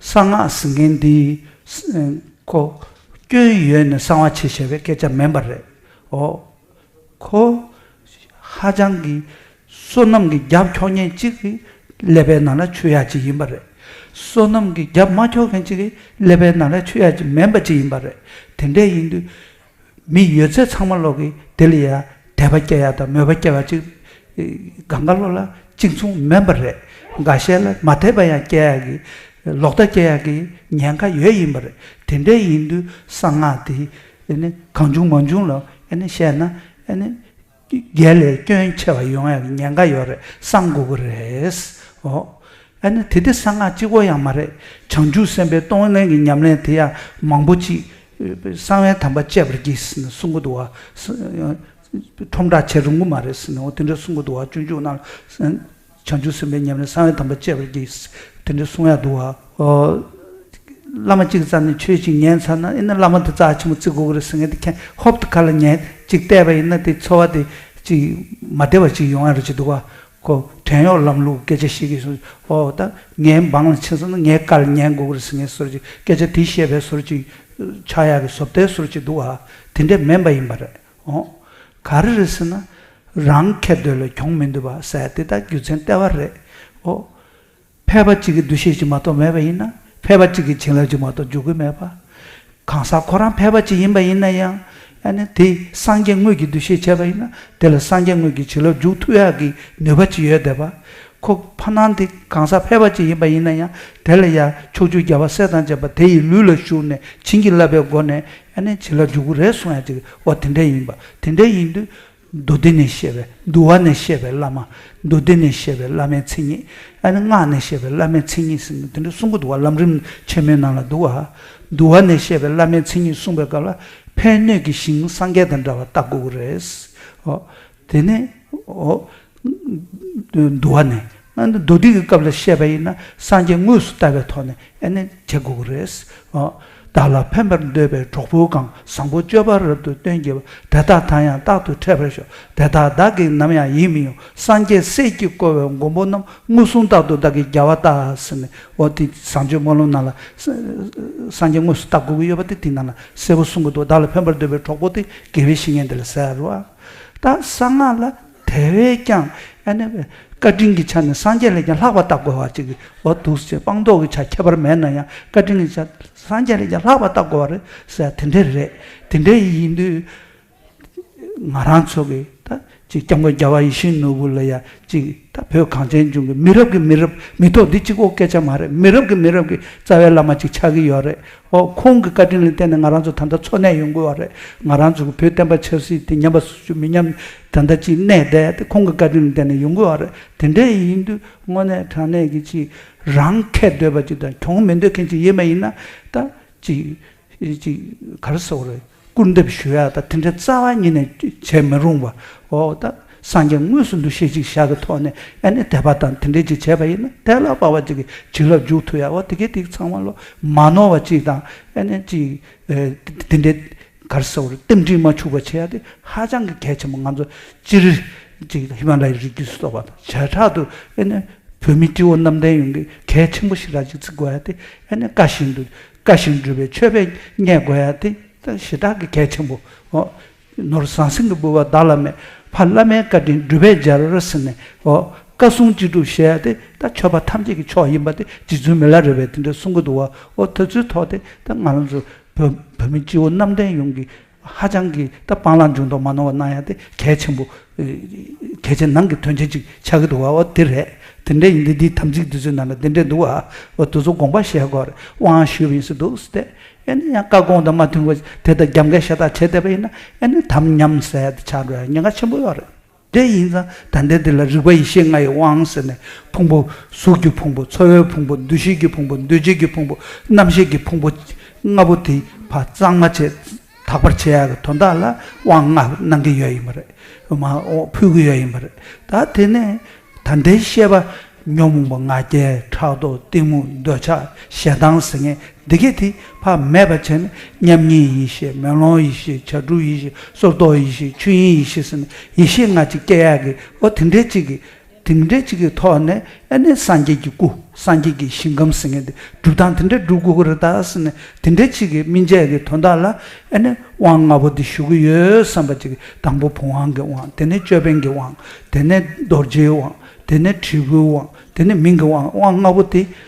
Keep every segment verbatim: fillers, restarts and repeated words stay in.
གསང་སྔགས་ཟེར་མཁན་འདི་ཁོ་སྐྱོན་ཡོད་ནས་གསང་བ་བྱེད་བྱས་པའི་སྐད་ཆ་མིན་པ་རེད། ཨོ། ཁོ་ཧ་ཅང་གི་བསོད་ནམས་ཀྱི་རྒྱབ་འཁྱོག་མཁན་གཅིག་གི་ཀླད་པའི་ནང་ལ་ཆུད་ཡག་ཅིག་ཡིན་པ་རེད། བསོད་ནམས་ཀྱི་རྒྱབ་མ་འཁྱོག་མཁན་གཅིག་གི་ཀླད་པའི་ནང་ལ་ཆུད་ཡག་ཅིག་མིན་པ་ཅིག་ཡིན་པ་རེད། དེ་འདྲ་ཡིན་དུས། མི་ཡོད་ཚད་ཚང་མ་ལོག་གིས་དེ་ལ་ཡ་དད་པ་སྐྱེ་ཡག་དང་མོས་པ་སྐྱེ་བ་ཅིག་གང་ག་ལོག་ལ་གཅིག་མཚུངས་མིན་པ་རེད། འགའ་ཤས་ལ་མ་དད་པ་ཡང་སྐྱེ་ཡག་གི། ལོག་ལྟ་སྐྱེ་ཡག་གི་ཉེན་ཁ་ཡོད་ཡིན་པ་རེད། དེ་འདྲ་ཡིན་དུས་གསང་སྔགས་དེ་ཨ་ནི་གང་བྱུང་མང་བྱུང་ལ་ཨ་ནི་བཤད་ན་ཨ་ནི་སྒེར་ལས་སྐྱོན་ཆེ་བ་ཡོང་ཡག་གི་ཉེན་ཁ་ཡོད་རེད། གསང་དགོས་ཀྱི་རེད། ཨོ། ཨ་ནི་དེ་དེ་གསང་སྔགས་གཅིག་པོ་ཡང་མ་རེད། བྱང་ཆུབ་སེམས་དཔའི་གཏོང་ལེན་གྱི་ཉམས་ལེན་དེ་ཡང་མང་པོ་ཅིག་གསང་བའི་དམ་པ་བཅས་པར་བགྱི་ཟེར་ནས་གསུང་གི་འདུག་བ། ཁྲོམ་བསྒྲགས་བྱེད་རུང་གི་མ་རེད་ཟེར་ནས་འོ་དེ་འདྲ་གསུང་གི་འདུག་བ། སྤྱོད་འཇུག་ནང་ལ་བྱང་ཆུབ་སེམས་དཔའི་ཉམས་ལེན་གསང་བའི་དམ་པ་བཅས་པར་བགྱི་དེ་འདྲ་གསུང་ཡག་འདུག་བ། ཨོ། བླ་མ་གཅིག་རྩ་ནས་ཆོས་གཅིག་ཉན་ཚར་ན་ཨེ་ན་བླ་མ་དེ་རྩ་ཆེན་པོ་བརྩི་དགོས་ཀྱི་རེད་ཟེར་མཁན་དེ་མཁན་ཧོབ་ཏེ་ཁ་ལ་ཉན་གཅིག་བལྟས་པ་ཡིན་ན་དེ་ཚོར་བ་དེ་གཅིག་མ་བདེ་བ་གཅིག་ཡོང་ཡ་རེད་ཅིག་འདུག་བ། ཁོ་བྲན་གཡོག་ལམ་ལུགས་སྐད་ཆ་བཤད་ཀྱི་སོང་། ཨོ་ད་ངའི་འབངས་ལ་ཕྱིན་སོང་ན་ངའི་བཀའ་ལ་ཉན་དགོས་ཀྱི་རེད་ཟེར་མཁན་བཟོ་འདྲ་ཅིག་སྐད་ཆ་དེ་བཤད་པའི་བཟོ་འདྲ་ཅིག་ཆགས་ཡག་གི་བཟོ་ལྟའི་བཟོ་འདྲ་ཅིག་འདུག་བ། དེ་འདྲ་མིན་པ་ཡིན་པ་རེད། ཨོ། ག་རེ་རེད་ཟེར་ན། རང་ཁེ་འདོད་ལ་གྱོང་མི་འདོད་པ་ཟེར་དེ་ད་རྒྱུ་མཚན་ལྟེ་བ་རེད། ཨོ། ཕལ་པ་གཅིག་གི་འདུ་ཤེས་ཅིག་མ་གཏོགས་མེད་པ་ཡིན་ན་ཕལ་པ་གཅིག་གི་བྱིན་རླབས་ཅིག་མ་གཏོགས་འཇུག་གི་མེད་པ། གང་ཟག་ཁོ་རང་ཕལ་པ་གཅིག་ཡིན་པ་ཡིན་ན་ཡང་ཨ་ནི་དེ་སངས་རྒྱས་དངོས་ཀྱི་འདུ་ཤེས་བྱས་པ་ཡིན་ན་དེ་ལ་སངས་རྒྱས་དངོས་ཀྱི་བྱིན་རླབས་འཇུག་ཐུབ་ཡག་གི་ནུས་པ་ཅིག་ཡོད་བསྡད་པ། ཁོ་ཕ་ནང་དེ་གང་ཟག་ཕལ་པ་ཅིག་ཡིན་པ་ཡིན་ན་ཡང་དེ་ལ་ཡང་ཕྱོགས་བཅུའི་རྒྱལ་བ་སྲས་དང་བཅས་པ་དེ་ཡི་ལུས་ལ་ཞུགས་ནས་བྱིན་གྱིས་བརླབས་པའི་སྒོ་ནས་ཨ་ནི་བྱིན་རླབས་འཇུག་གི་རེད་གསུང་ཡག་ཅིག་འོ་དེ་འདྲ་ཡིན་པ། དེ་འདྲ་ཡིན་དུས། མདོ་སྡེ་ནས་བཤད་པའི་འདུལ་བ་ནས་བཤད་པའི་བླ་མ། མདོ་སྡེ་ནས་བཤད་པའི་བླ་མའི་མཚན་ཉིད། ཨ་ནི་སྔགས་ནས་བཤད་པའི་བླ་མའི་མཚན་ཉིད་ཟེར་ནས་དེ་འདྲ་གསུང་གི་འདུག་བ། ལམ་རིམ་ཆེན་མོའི་ནང་ལ་འདུག་བ། འདུལ་བ་ནས་བཤད་པའི་བླ་མའི་མཚན་ཉིད་གསུངས་པའི་སྐབས་ལ་ཕན་གནོད་ཀྱི་ཞིང་སངས་རྒྱས་དང་འདྲ་བ་བལྟ་དགོས་ཀྱི་རེད། ཨོ། དེ་ནས་ཨོ། འདུལ་བ་ནས། ཨ་ནི་མདོ་སྡེ་གི་སྐབས་ལ་བཤད་པ་ཡིན་ན་སངས་རྒྱས་དངོས་སུ་བལྟ་བའི་ཐོག་ནས་ཨ་ནི་བྱེད་དགོས་ཀྱི་རེད། ཨོ། བདག་ལ་ཕན་པར་འདོད་པའི་གྲོགས་པོ་གང་། བཟང་པོ་སྤྱོད་པ་རབ་ཏུ་སྟོན་བགྱིད་པ། དེ་དག་དང་ཡང་རྟག་ཏུ་འཕྲད་པར་ཤོག། དེ་དག་བདག་གིས་ནམ་ཡང་ཡིད་མི་དབྱུང་། སངས་རྒྱས་སྲས་ཀྱིས་བསྐོར་བའི་མགོན་པོ་རྣམས། མངོན་སུམ་རྟག་ཏུ་བདག་གིས་རྒྱལ་བ་ལྟ། ཟེར་ནས་འོ་དེ་བཟང་སྤྱོད་སྨོན་ལམ་ནང་ལ་ས་སངས་རྒྱས་དངོས་སུ་བལྟ་དགོས་ཀྱི་ཡོད་པ་དེ་དེ་ནང་ལ་གསལ་པོ་གསུང་གི་འདུག་བདག་ལ་ཕན་པར་འདོད་པའི་གྲོགས་པོ་དེ་དགེ་བའི་བཤེས་གཉེན་དེ་ལ་ཟེར་རོ། ད་གསང་སྔགས་ལ་དེ་བས་ཀྱང་ཨ་ནི་བཀའ་དྲིན་གྱི་ཆ་ནས་སངས་རྒྱས་ལས་ཀྱང་ལྷག་པ་བལྟ་དགོས་པ་ཅིག་གི་འོ་འདུག་ཅེས་སྤངས་རྟོགས་ཀྱི་ཆ་ཁྱད་པར་མེད་ན་ཡང་བཀའ་དྲིན་གྱི་ཆ་སངས་རྒྱས་ལས་ཀྱང་ལྷག་པ་བལྟ་དགོས་པ་རེད་ཟེར་དེ་འདྲ་རེད། དེ་འདྲ་ཡིན་དུས་ང་རང་ཚོ་གི་ད་ཅིག་སྐྱབས་མགོན་རྒྱལ་བ་ཡིད་བཞིན་ནོར་བུ་ལ་ཡ་ཅིག་ད་བོད་གངས་ཅན་ལྗོངས་ཀྱི་མི་རབས་ཀྱི་མི་རབས་མི་ཐོག་འདི་གཅིག་པོ་སྐད་ཆ་མ་རེད། མི་རབས་ཀྱི་མི་རབས་ཀྱི་རྩ་བའི་བླ་མ་ཅིག་ཆགས་ཀྱི་ཡོད་རེད། ཨོ་ཁོང་གི་བཀའ་དྲིན་ལ་བརྟེན་ནས་ང་རང་ཚོ་ད་ལྟ་འཚོ་གནས་ཡོང་གི་ཡོད་རེད། ང་རང་ཚོ་གི་བོད་བསྟན་པ་ཆབ་སྲིད་དེ་ཉམས་པ་སུ་ཞིག་མི་ཉམས་ད་ལྟ་ཅིག་གནས་བསྡད་དེ་ཁོང་གི་བཀའ་དྲིན་ལ་བརྟེན་ནས་ཡོང་གི་ཡོད་རེད། དེ་འདྲ་ཡིན་དུས་དངོས་གནས་དྲང་གནས་ཀྱི་ཅིག་རང་ཁེ་འདོད་པ་ཅིག་དང་གྱོང་མི་འདོད་མཁན་ཅིག་ཡིན་པ་ཡིན་ན་ད་ཅིག་ཅིག་ག་རེ་ཟེར་དགོས་རེད། སྐུར་འདེབས་ཞུ་ཡ་ད་དེ་འདྲ་རྩ་བ་ཉིད་ནས་བྱེད་མི་རུང་བ། འོ་ད་སངས་རྒྱས་དངོས་སུ་འདུ་ཤེས་ཅིག་བཞག་གི་ཐོག་ནས་ཨ་ནི་དད་པ་དང་དེ་འདྲས་ཅིག་བྱས་པ་ཡིན་ན་དེ་ལ་དཔག་པ་ཅིག་གི་བྱིན་རླབས་འཇུག་ཐུབ་ཡ། འོ་དེ་གས་དེ་ཚང་མ་ལོ་མ་ནོར་བ་ཅིག་དང་ཨ་ནི་ཅིག་དེ་འདྲས་ག་རེ་ཟེར་དགོས་རེད། རྟེན་འབྲེལ་མ་འཆུགས་པ་བྱེད་ཡ་དེ་ཧ་ཅང་གི་གལ་ཆེན་པོ། ང་ཚོ་སྤྱིར་ཅིག་ཧི་མ་ལ་ཡའི་རི་རྒྱུད་སུ་གཏོགས་པ་དང་བྱེ་བྲག་ཏུ་ཨ་ནི་བོད་མི་སྤྱི་བོ་གནམ་བསྟན་ཡོངས་ཀྱི་གལ་ཆེན་པོ་ཞེ་དྲག་ཅིག་བརྩི་དགོས་ཡ་དེ་ཨ་ནི་བཀའ་བཞིན་དུ་བཀའ་བཞིན་སྒྲུབ་པའི་མཆོད་པས་མཉེས་དགོས་ཡ་དེ། ད་ཞེ་དྲག་གི་གལ་ཆེན་པོ། ཨོ། ནོར་ཟང་ཟིང་གི་འབུལ་བ་བདག་ལ་མེད། ཕ་བླ་མའི་བཀའ་དྲིན་སྒྲུབ་པར་སྦྱར་ཟེར་ནས། ཨོ། བཀའ་སྲུང་ཅི་སྒྲུབ་ཞེས་ཏེ་ད་མཆོད་པ་ཐམས་ཅད་ཀྱི་མཆོག་ཡིན་པ་དེ་རྗེ་བཙུན་མི་ལ་རས་པས་དེ་འདྲ་གསུང་གི་འདུག་བ། ཨོ་དེ་ཚོའི་ཐོག་དེ་ད་ང་རང་ཚོ་བོད་བོད་མི་སྤྱི་བོ་གནམ་བསྟན་ཡོངས་ཀྱི་ཧ་ཅང་གི་ད་སྤང་བླང་འཇུག་ལྡོག་མ་ནོར་བ་གནང་ཡ་དེ་གལ་ཆེན་པོ། གལ་ཆེ་ནང་གི་དོན་ཆེན་ཅིག་ཆགས་ཀྱི་འདུག་བ། ཨོ་དེ་རེད། དེ་འདྲ་ཡིན་དུས་འདིའི་དམ་ཚིག་དེ་ཚོའི་ནང་ལ་དེ་འདྲ་འདུག་བ། ཨོ་དེ་ཚོ་དགོངས་པ་བཞེས་དགོས་རེད། དབང་ཞུས་པ་ཡིན་ས་འདུག་ཟེར་ཏེ། ཨེ་ནི་ཡང་བཀའ་དགོངས་དང་མ་མཐུན་པ་དེ་ལྟར་རྒྱབ་འགལ་ཤ་སྟག་བྱས་བསྡད་པ་ཡིན་ན་ཨེ་ནི་དམ་ཉམས་ཟེར་ཡ་དེ་ཆགས་འགྲོ་ཡ་ཉེན་ཁ་ཆེན་པོ་ཡོད་རེད། དེ་ཡིན་ཙང་ད་ལྟའི་འདི་ལ་རིག་པ་ཡེ་ཤེས་ལྔ་ཡི་དབང་ཟེར་ནས་ཕུང་པོ་གཟུགས་ཀྱི་ཕུང་པོ་ཚོར་བའི་ཕུང་པོ་འདུ་ཤེས་ཀྱི་ཕུང་པོ་འདུ་བྱེད་ཀྱི་ཕུང་པོ་རྣམ་ཤེས་ཀྱི་ཕུང་པོ་ལྔ་པོ་དེ་ཕར་གཙང་མ་བྱས་དག་པར་བྱེད་ཡ་གི་དོན་དག་ལ་དབང་ལྔ་གནང་གི་ཡོད་ཡིན་པ་རེད། མ་འོ་ཕུལ་གི་ཡོད་ཡིན་པ་རེད། ད་དེ་ནས་ད་ལྟའི་ཤེས་པ་ཉོན་མོངས་པ་ང་རྒྱལ་ཕྲག་དོག་གཏི་མུག་འདོད་ཆགས་ཞེ་སྡང་ཟེར་མཁན་འདི་གས་དེ་ཕར་མེད་པ་བྱས་ནས་མཉམ་ཉིད་ཡེ་ཤེས་མེ་ལོང་ཡེ་ཤེས་བྱ་གྲུབ་ཡེ་ཤེས་སོར་རྟོག་ཡེ་ཤེས་ཆོས་དབྱིངས་ཡེ་ཤེས་ཟེར་ནས་ཡེ་ཤེས་ལྔ་ཅིག་སྐྱེ་ཡག་གི་ཨོ་དེ་འདྲས་ཅིག་གི་དེ་འདྲས་ཅིག་གི་ཐོག་ནས་ཨ་ནི་སངས་རྒྱས་ཀྱི་སྐུ་ སངས་རྒྱས་ཀྱི་ཞིང་ཁམས་ཟེར་མཁན་དེ་སྒྲུབ་སྟངས་དེ་འདྲ་སྒྲུབ་དགོས་ཀྱི་རེད་ད་ཟེར་ནས་དེ་འདྲ་ཅིག་གི་སྨིན་བྱེད་ཀྱི་དོན་དག་ལ་ཨ་ནི་དབང་ལྔ་པོ་དེ་ཞུ་གི་ཡོད་བསམ་པ་ཅིག་དང་པོ་བུམ་དབང་གི་དབང་། དེ་ནས་ཅོད་པན་གྱི་དབང་། དེ་ནས་རྡོ་རྗེའི་དབང་། དེ་ནས་དྲིལ་བུའི་དབང་། དེ་ནས་མིང་གི་དབང་། དབང་ལྔ་པོ་དེ་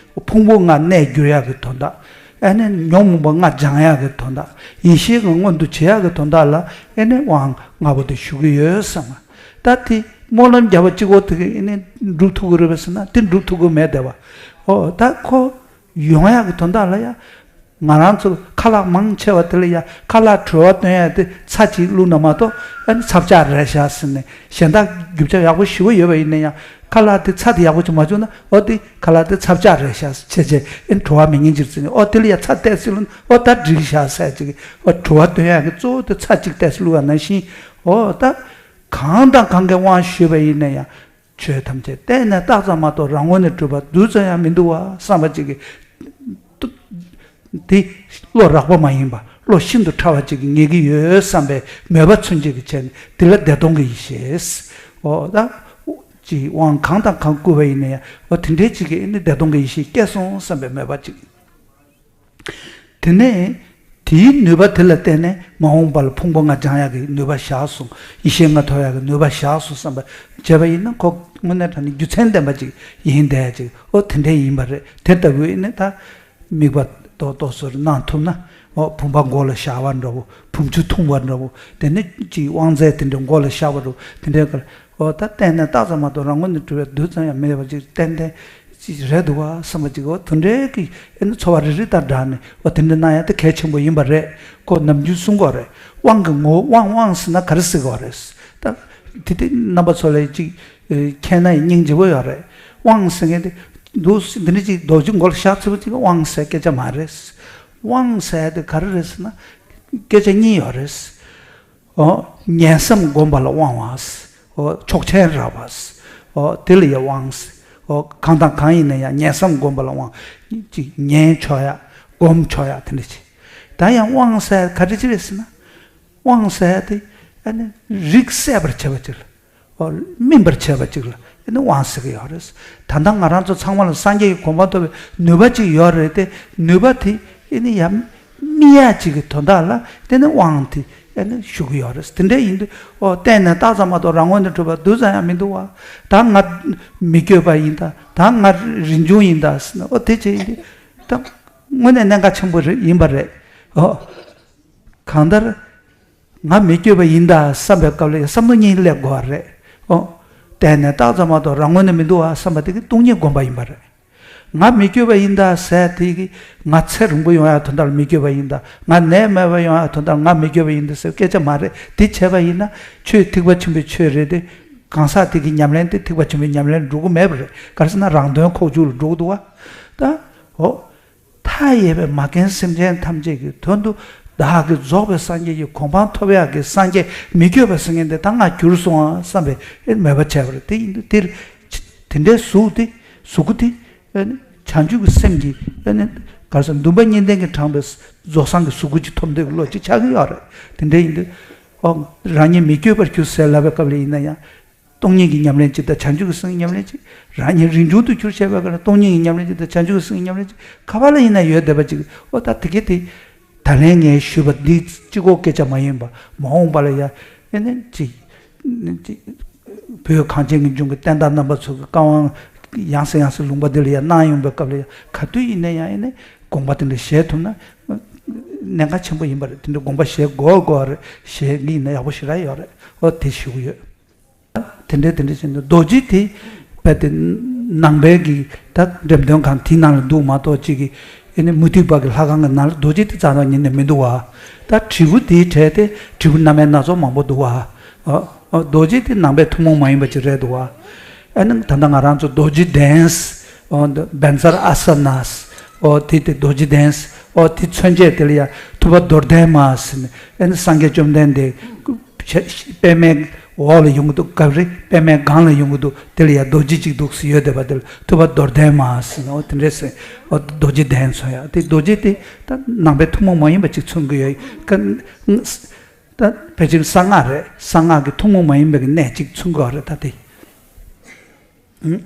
ཕུང་པོ་ལྔ་གནས་འགྱུར་ཡག་གི་དོན་དག་ཨ་ནི་ཉོན་མོངས་པ་ལྔ་སྦྱང་ཡག་གི་དོན་དག་ཡེ་ཤེས་ཀྱི་མངོན་དུ་བྱེད་ཡག་གི་དོན་དག་ལ་ཨ་ནི་དབང་ལྔ་པོ་དེ་ཞུ་གི་ཡོད་བསམ། ད་དེ་སྨོན་ལམ་བརྒྱབ་པ་གཅིག་པོ་དེ་གིས་ཨ་ནི་འགྲུབ་ཐུབ་ཀྱི་རེད་པས་ཟེར་ན་དེ་འགྲུབ་ཐུབ་ཀྱི་མེད་བསྡད་པ། ཨོ་ད་ཁོ་ཡོང་ཡག་གི་དོན་དག་ལ་ཡ། ང་རང་ཚོ་ཁ་ལག་མང་ཆེ་བ་དེ་ལ་ཡ་ཁ་ལག་བྲོ་བ་སྟོན་ཡ་དེ་ཚྭ་གཅིག་བླུགས་ན་མ་གཏོགས་ཨ་ནི་ཚྭ་ཆག་རེད་ཤག་ཟེར་ནས་གཞན་དག་རྒྱུ་ཆ་ཡག་པོ་ཞེ་པོ་ཡོད་པ་ཡིན་ན་ཡང་ཁ་ལག་དེ་ཚྭ་དེ་ཡག་པོ་ཅིག་མ་བྱུང་ན་ཨོ་དེ་ཁ་ལག་དེ་ཚྭ་ཆག་རེད་ཤག་བྱས་བྱས་ཨ་ནི་བྲོ་བ་མི་ཉན་གྱི་རེད་ཟེར་ནས་ཨོ་དེ་ལ་ཡ་ཚྭ་བལྟས་སྲིད་ལ་ཨོ་ད་འགྲིག་ཤག་ཟེར་ཅིག་ཨོ་བྲོ་བ་སྟོན་ཡ་གི་གཙོ་བོ་དེ་ཚྭ་གཅིག་བལྟས་སྲིད་ལ་ནང་བཞིན་ཨོ་ད་གང་དང་གང་གི་དབང་ཞུས་པ་ཡིན་ན་ཡང་། ཆོས་ཐམས་ཅད་བརྟེན་ནས་བཏགས་ཙམ་མ་གཏོགས་རང་ངོས་ནས་གྲུབ་པ་རྡུལ་ཙམ་ཡང་མི་འདུག་བ་བསམ་པ་ཅིག་གིས། དེ་བློ་རགས་པ་མ་ཡིན་པ་བློ་ཤིན་ཏུ་ཕྲ་བ་ཅིག་གིས་ངེས་ཀྱི་ཡོད་བསམ་པའི་མོས་པ་མཚོན་བྱེད་ཀྱི་ཆེད་ནས་དེ་ལ་བདེ་སྟོང་གི་ཡེ་ཤེས། འོ་ད། ཅིག་དབང་གང་དང་གང་བསྐུར་བ་ཡིན་ན་ཡང་འོ་དེ་འདྲའི་ཅིག་གིས་ནི་བདེ་སྟོང་གི་ཡེ་ཤེས་སྐྱེས་སོང་བསམ་པའི་མོས་པ་ཅིག་དེ་ནས་དེའི་ནུས་པ་དེ་ལ་བརྟེན་ནས་མ་འོངས་པ་ལ་ཕུང་པོ་ལྔ་སྦྱང་ཡག་གི་ནུས་པ་བཞག་སོང་། ཡེ་ཤེས་ལྔ་ཐོབ་ཡག་གི་ནུས་པ་བཞག་སོང་བསམ་པ་བྱས་པ་ཡིན་ན་ཁོ་དངོས་གནས་དྲང་གནས་རྒྱུ་མཚན་ལྡན་པ་ཅིག་ཡིན་བསྡད་ཅིག་ཨོ་དེ་འདྲའི་ཡིན་པ་རེད། དེ་ལྟ་བུ་ཡིན་ན་ད་དམིགས་པ་ཏོག་ཏོག་ཙམ་གནང་ཐུབ་ན་ཨོ་བུམ་པ་མགོ་ལ་བཞག་པ་འདྲ་བོ་བུམ་ཆུ་འཐུང་བ་འདྲ་བོ་དེ་ནས་ཅིག་དབང་རྫས་དེ་འདྲ་མགོ་ལ་བཞག་པ་འདྲ་བོ་དེ་འདྲའི་ཀར་ཨོ་ད་བརྟེན་ནས་བཏགས་ཙམ་མ་གཏོགས་རང་ངོས་ནས་གྲུབ་པའི་རྡུལ་ཙམ་ཡང་མེད་པ་ཅིག་ཏན་ཏན། ཅིག་རེད་འདུག་བ་བསམ་པ་ཅིག་འོ་དེ་འདྲའི་གི་ཨ་ནི་ཚོར་བ་རེ་རེ་དང་སྦྲགས་ནས་འོ་དེ་འདྲ་གནང་ཡ་དེ་གལ་ཆེན་པོ་ཡིན་པ་རེད། ཁོ་ནམ་རྒྱུན་གསུང་གི་ཡོད་རེད། དབང་གི་ངོ་བོ་དབང་དབང་ཟེར་ན་ག་རེ་ཟེར་གི་ཡོད་རེད། ད་དེ་དེ་རྣམ་པ་ཚོ་ལ་ཅིག་མཁྱེན་ན་ཡང་སྙིང་རྗེ་པོ་ཡོད་རེད། དབང་ཟེར་མཁན་དེ་འདུག་འདི་འདྲ་ཅིག་རྡོ་རྗེ་མགོ་ལ་བཞག་ཚུལ་ཅིག་དབང་ཟེར་སྐད་ཆ་མ་རེད། དབང་ཟེར་ཡ་དེ་ག་རེ་རེད་ཟེར་ན་སྐད་ཆ་གཉིས་ཡོད་རེད། ཨོ། ཉན་བསམ་སྒོམ་པ་ལ་དབང་བ། ཨོ། ཆོག་མཆན་རག་པ། ཨོ། དེ་ལ་ཡང་དབང་། ཨོ། གང་དང་གང་ཡིན་ན་ཡང་ཉན་བསམ་སྒོམ་པ་ལ་དབང་། ཅིག་ཉན་ཆོག་ཡ། སྒོམ་ཆོག་ཡ་དེ་འདྲ་ཅིག་ད་ཡང་དབང་ཟེར་ག་འདྲ་ཅིག་རེད་ཟེར་ན། དབང་ཟེར་དེ་ཨ་ནི་རིགས་སད་པར་བྱེད་པ་ཅིག་ལ། ཨོ། སྨིན་པར་བྱེད་པ་ཅིག་ལ་ཨ་ནི་དབང་ཟེར་གི་ཡོད་རེད། ད་ལྟ་ང་རང་ཚོ་ཚང་མ་ལ་སངས་རྒྱས་ཀྱི་གོ་འཕང་ཐོབ་པའི་ནུས་པ་ཅིག་ཡོད་རེད་དེ་ནུས་པ་དེ་ཨ་ནི་ཡང་། སྨིན་ཡག་ཅིག་གི་དོན་དག་ལ་དེ་ནི་དབང་དེ་ཨ་ནི་ཞུ་གི་ཡོད་རེད། དེ་འདྲ་ཡིན་དུས་ཨོ་བརྟེན་ནས་བཏགས་ཙམ་མ་གཏོགས་རང་ངོས་ནས་གྲུབ་པ་རྡུལ་ཙམ་ཡང་མི་འདུག་བ། ད་ང་མི་བསྐྱོད་པ་ཡིན་ད། ད་ང་རིན་འབྱུང་ཡིན་ད་ཟེར་ན་ཨོ་དེ་ཅི་ཡིན་དུས་ད་དངོས་གནས་གནད་འགག་ཆེན་པོ་རེད་ཡིན་པ་རེད། ཨོ། གང་ལྟར་ང་མི་བསྐྱོད་པ་ཡིན་ད་བསམ་པའི་སྐབས་ལ་ཡང་བསམ་བློ་གཉིས་སླེབས་དགོས་པ་རེད། ཨོ། བརྟེན་ནས་བཏགས་ཙམ་མ་གཏོགས་རང་ངོས་ནས་མི་འདུག་བ་བསམ་པ་དེ་གི་སྟོང་ཉིད་སྒོམ་པ་ཡིན་པ་རེད། ང་མི་བསྐྱོད་པ་ཡིན་ད་ཟེར་དེ་གི་ང་ཚེ་རིང་པོ་ཡོང་ཡ་དོན་དག་ལ་མི་བསྐྱོད་པ་ཡིན་ད། ང་ནད་མེད་པ་ཡོང་ཡ་དོན་དག་ལ་ང་མི་བསྐྱོད་པ་ཡིན་ད་ཟེར་སྐད་ཆ་མ་རེད། དེ་བྱས་པ་ཡིན་ན་ཆོས་ཐེག་པ་ཆེན་པོའི་ཆོས་རེད་དེ། གང་ཟག་དེ་གི་ཉམས་ལེན་དེ་ཐེག་པ་ཆེན་པོའི་ཉམས་ལེན་འགྲོ་གི་མེད་པ་རེད། ག་རེ་ཟེར་ན་རང་དོན་ཁོག་བཅུག་ལ་འགྲོ་གི་འདུག་བ། ད། འོ། མཐའ་ཡས་པའི་མ་རྒན་སེམས་ཅན་ཐམས་ཅད་ཀྱི་དོན་དུ་བདག་གིས་རྫོགས་པའི་སངས་རྒྱས་ཀྱི་གོ་འཕང་ཐོབ་ཡག་གི་སངས་རྒྱས་མི་བསྐྱོད་པ་ཟེར་མཁན་དེ་ད་ང་གྱུར་སོང་ཨ་བསམ་པའི་མོས་པ་བྱས་པ་རེད། དེ་ཡིན་དུས་དེར་དེ་འདྲའི་གཟུགས་དེ་གཟུགས་སྐུ་དེ་བྱང་ཆུབ་ཀྱི་སེམས་ཀྱི་ག་རེ་ཟེར་འདུན་པ་གཉིས་ལྡན་གྱིས་དྲངས་པའི་རྫོགས་སངས་ཀྱི་གཟུགས་སྐུ་ཅིག་ཐོབ་འདོད་ཀྱི་བློ་ཅིག་ཆགས་ཀྱི་ཡོད་རེད། དེ་འདྲ་ཡིན་དུས་ཨོ་རང་ཉིད་མི་བསྐྱོད་པར་གྱུར་ཟེར་ལབ་པའི་སྐབས་ལ་ཡིན་ན་ཡང་། སྟོང་ཉིད་ཀྱི་ཉམས་ལེན་གཅིག་དང་བྱང་ཆུབ་ཀྱི་སེམས་ཀྱི་ཉམས་ལེན་གཅིག་རང་ཉིད་རིན་འབྱུང་དུ་གྱུར་བྱས་པའི་སྐབས་ལ་སྟོང་ཉིད་ཀྱི་ཉམས་ལེན་གཅིག་དང་བྱང་ཆུབ་ཀྱི་སེམས་ཀྱི་ཉམས་ལེན་གཅིག་ག་པ་ལ་ཡིན་ན་ཡོད་བསྡད་པ་གཅིག་ཨོ་ད་དེ་གས་དེ། ད་ལན་ངས་ཞུས་པ་འདི་གཅིག་པོ་སྐད་ཆ་མ་ཡིན་པ་མ་འོངས་པ་ལ་ཡ་ཨེ་ནས་གཅིག་གཅིག་བོད་གངས་ཅན་གྱི་ལྗོངས་ཀྱི་བསྟན་བདག་རྣམ་པ་ཚོ་གི་བཀའ་དབང་ཡང་སེ་ཡང་སེ་ལུང་པ་འདི་ལ་ཡ་གནང་ཡོང་པའི་སྐབས་ལ་ཡ་ག་དུས་ཡིན་ན་ཡང་ཨེ་ནས་དགོངས་པ་དེ་འདྲ་བཞེས་ཐུབ་ན་གནད་འགག་ཆེན་པོ་ཡིན་པ་རེད། དེ་འདྲ་དགོངས་པ་བཞེས་དགོས་དགོས་རེད། བཞེས་ཀྱི་ཡིན་ན་ཡག་པོ་ཞེ་དྲག་ཡོད་རེད། ཨོ་དེ་ཞུ་གི་ཡོད། དེ་འདྲའི་དེ་འདྲ་བྱས་ནས་རྡོ་རྗེ་དེ་རྦད་དེ་ནང་པའི་གི་ད་འགྲེམས་སྟོན་ཁང་དེའི་ནང་ལ་འདུག་མ་གཏོགས་གཅིག་གི་ཨེ་ནི་མུ་སྟེགས་པ་གི་ལྷ་ཁང་གི་ནང་ལ་རྡོ་རྗེ་དེ་རྩ་ནས་ཉིན་ནས་མི་འདུག་བ། ད་དྲིལ་བུ་དེའི་གྲས་དེ་དྲིལ་བུ་སྣ་མིན་སྣ་ཚོགས་མང་པོ་འདུག་བ། ཨ་ཨ་རྡོ་རྗེ་དེ་ནང་པའི་ཐུན་མོང་མ་ཡིན་པ་ཅིག་རེད་འདུག་བ། ཨ་ནི་ད་ལྟ་ང་རང་ཚོ་རྡོ་རྗེ་གདན། ཨོ་འདི་བཛྲ་ཨཱ་ས་ན། ཨོ་དེ་དེ་རྡོ་རྗེ་གདན། ཨོ་དེ་མཚོན་བྱེད་དེ་ལ་ཡང་ཐུབ་པ་རྡོར་གདན་མ་ཟེར་ནས་ཨ་ནི་སངས་རྒྱས་བཅོམ་ལྡན་འདས། པདྨའི་འོག་ལ་ཡོང་གི་འདུག་སྐབས་རེ་པདྨའི་སྒང་ལ་ཡོང་གི་འདུག་དེ་ལ་ཡང་རྡོ་རྗེ་གཅིག་འདུག་ཟེར་ཡོད་བསྡད་པ་དེ་ལ་ཐུབ་པ་རྡོར་གདན་མ་ཟེར་ནས་ཨོ་དེ་འདྲས་ཟེར། ཨོ་རྡོ་རྗེ་གདན་མཚོན་ཡ་དེ་རྡོ་རྗེ་དེ་ད་ནང་པའི་ཐུན་མོང་མ་ཡིན་པ་ཅིག་མཚོན་གི་ཡོད་ཀ། ད་ཕལ་ཆེར་གསང་སྔགས་རེད། གསང་སྔགས་ཀྱི་ཐུན་མོང་མ་ཡིན་པའི་གནས་གཅིག་མཚོན་གི་ཡོད་རེད་ད་དེ། ཨུམ།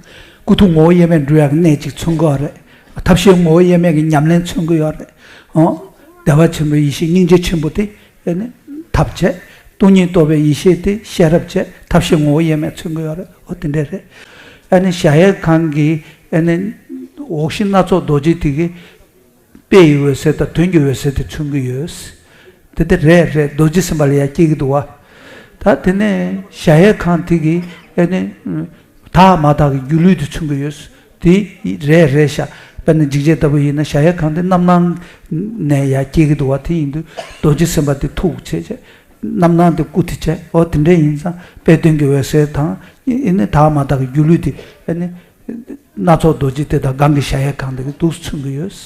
ཀུན་རྟོག་ངོ་བོ་དབྱེར་མེད་འགྲུབ་ཡག་གི་གནད་ཅིག་མཚོན་གྱི་ཡོད་རེད། ཐབས་ཤེས་ངོ་བོ་དབྱེར་མེད་ཀྱི་ཉམས་ལེན་མཚོན་གྱི་ཡོད་རེད། ཨོ། བདེ་བ་ཆེན་པོའི་ཡེ་ཤེས་སྙིང་རྗེ་ཆེན་པོ་དེ་ཨ་ནི་ཐབས་བྱས། སྟོང་ཉིད་རྟོགས་པའི་ཡེ་ཤེས་དེ་ཤེས་རབ་བྱས། ཐབས་ཤེས་ངོ་བོ་དབྱེར་མེད་མཚོན་གྱི་ཡོད་རེད། ཨོ་དེ་འདྲ་རེད། ཨ་ནི་གཞལ་ཡས་ཁང་གི་ཨ་ནི་འོག་གཞི་སྣ་ཚོགས་རྡོ་རྗེ་དེ་གི་དཔེ་ཡི་འོད་གསལ་དང་དོན་གྱི་འོད་གསལ་དེ་མཚོན་གྱི་ཡོད། དེ་དེ་རེད་རེད། རྡོ་རྗེ་སེམས་དཔའ་ལ་ཡང་སྐྱེ་གི་འདུག་བ། ད་དེ་ནས་གཞལ་ཡས་ཁང་དེ་གི་ཨ་ནི་དག་མ་དག་གི་སྒྱུ་ལུས་དེ་མཚོན་གྱི་ཡོད། དེ་རེད་རེད་ཤག་དཔེར་ན་འཇིགས་བྱེད་ལྟ་བུ་ཡིན་ན་གཞལ་ཡས་ཁང་དེ་རྣམ་སྣང་ནས་ཡང་སྐྱེ་གི་འདུག་བ། དེ་ཡིན་དུས་རྡོ་རྗེ་སེམས་དཔའ་དེ་ཐུགས་བྱས་བྱས། རྣམ་སྣང་དེ་སྐུ་དེ་བྱས། ཨོ་དེ་འདྲ་ཡིན་ཙང་དཔེ་དོན་གྱི་འོད་གསལ་དང་ཨ་ནི་དག་མ་དག་གི་སྒྱུ་ལུས་དེ་ཨ་ནི། སྣ་ཚོགས་རྡོ་རྗེ་དེ་དག་གང་གི་གཞལ་ཡས་ཁང་དེ་གི་འདུག་མཚོན་གྱི་ཡོད།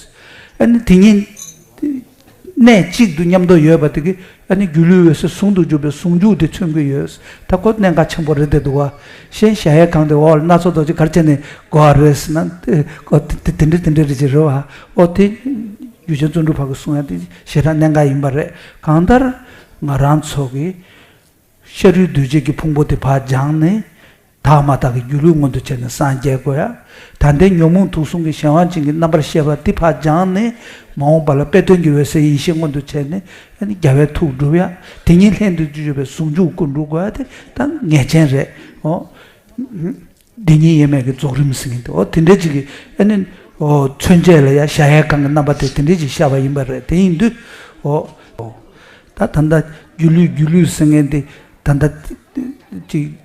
ཨ་ནི་དེ་གཉིས་གནས་གཅིག་ཏུ་མཉམ་དུ་ཡོད་པ་དེ་གི་ཨ་ནི་སྒྱུ་ལུས་འོད་གསལ་ཟུང་དུ་འཇུག་པའི་ཟུང་འཇུག་དེ་མཚོན་གྱི་ཡོད། ད་ཁོ་གནད་འགག་ཆེན་པོ་རེད་དེ་འདུག་བ། གཞན་གཞལ་ཡས་ཁང་དེ་འོག་ལ་སྣ་ཚོགས་རྡོ་རྗེ་ག་རེ་བྱས་ནས་དགོས་པ་རེད་ཟེར་ན། ཨོ་དེ་དེ་དེ་འདྲ་དེ་འདྲ་རེད་ཅེས་རེད་བ། ཨོ་དེ་རྒྱུ་རྐྱེན་བརྩོན་འགྲུས་ཕ་གི་གསུང་ཡ་དེ་ཞེ་དྲག་གནད་འགག་ཡིན་པ་རེད། གང་ལྟར་ང་རང་ཚོ་གི་ཤ་རུས་གདུལ་བྱའི་གི་ཕུང་པོ་དེ་ཕར་སྦྱངས་ནས། དག་མ་དག་གི་སྒྱུ་ལུས་མངོན་དུ་བྱས་ནས་སངས་རྒྱས་དགོས་ཡ། ད་ལྟའི་ཉོན་མོངས་དུག་གསུམ་གྱི་གཞན་དབང་ཅན་གྱི་རྣམ་པར་ཤེས་པ་འདི་ཕར་སྦྱངས་ནས། མ་འོངས་པ་ལ་དཔེ་དོན་གྱི་འོད་གསལ་ཡེ་ཤེས་མངོན་དུ་བྱས་ནས། ཨ་ནི་རྒྱལ་བའི་ཐུགས་སྒྲུབ་ཡ། དེ་ཉིད་ལྷན་དུ་སྒྲུབ་པའི་ཟུང་འཇུག་སྐུ་འགྲུབ་དགོས་ཡ་དེ་ད་ངེས་ཅན་རེད། ཨོ། འདི་ཉིད་དབྱེར་མེད་ཀྱི་རྫོགས་རིམ་ཟེར་མཁན་དེ། ཨོ་དེ་འདྲ་ཅིག་གི་ཨ་ནི། ཨོ་མཚོན་བྱེད་ལ་ཡ་གཞལ་ཡས་ཁང་གི་རྣམ་པ་དེ་དེ་འདྲ་ཅིག་ཤར་བ་ཡིན་པ་རེད། དེ་ཡིན་དུས། ཨོ། ད་ད་ལྟ་སྒྱུ་ལུས་སྒྱུ་ལུས་ཟེར་མཁན་དེ་ད་ལྟ་ཅིག་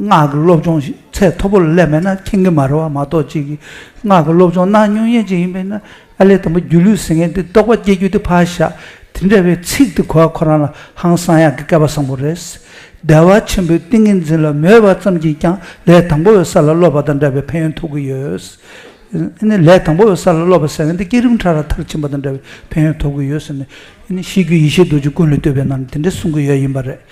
སྔགས་ཀྱི་སློབ་སྦྱོང་ཚད་མཐོ་པོ་ལ་སླེབས་མེད་ན་མཁྱེན་གྱི་མ་རེད་བ། མ་གཏོགས་ཅིག་གིས་སྔགས་ཀྱི་སློབ་སྦྱོང་གནང་མྱོང་མཁན་ཅིག་ཡིན་པས་ན། ཨ་ལས་དང་པོ་སྒྱུ་ལུས་ཟེར་མཁན་དེ་རྟོག་པ་སྐྱེ་རྒྱུ་དེ་ཕར་བཞག་དེ་འདྲ་བའི་ཚིག་དེ་གོ་བ་ཁོ་རང་ལ་ཧང་སང་ཡག་གི་སྐལ་པ་བཟང་པོ་རེད། བདེ་བ་ཆེན་པོའི་ཏིང་ངེ་འཛིན་ལ་མོས་པ་ཙམ་གྱིས་ཀྱང་ལས་དང་པོ་བའི་ས་ལ་སློབ་པ་དང་འདྲ་བའི་ཕན་ཡོན་ཐོབ་ཀྱི་ཡོད། ཨ་ནི་ལས་དང་པོ་བའི་ས་ལ་སློབ་པ་ཟེར་མཁན་དེ་བསྐྱེད་རིམ་ཕྲ་རགས་མཐར་ཕྱིན་པ་དང་འདྲ་བའི་ཕན་ཡོན་ཐོབ་ཀྱི་ཡོད་ཟེར་ནས། ཨ་ནི་ཤེས་རྒྱུད་ཡེ་ཤེས་རྡོ་རྗེ་ཀུན་ལས་བཏུས་པའི་ནང་ནས་དེ་འདྲ་གསུང་གི་ཡོད་ཡིན་པ་རེད།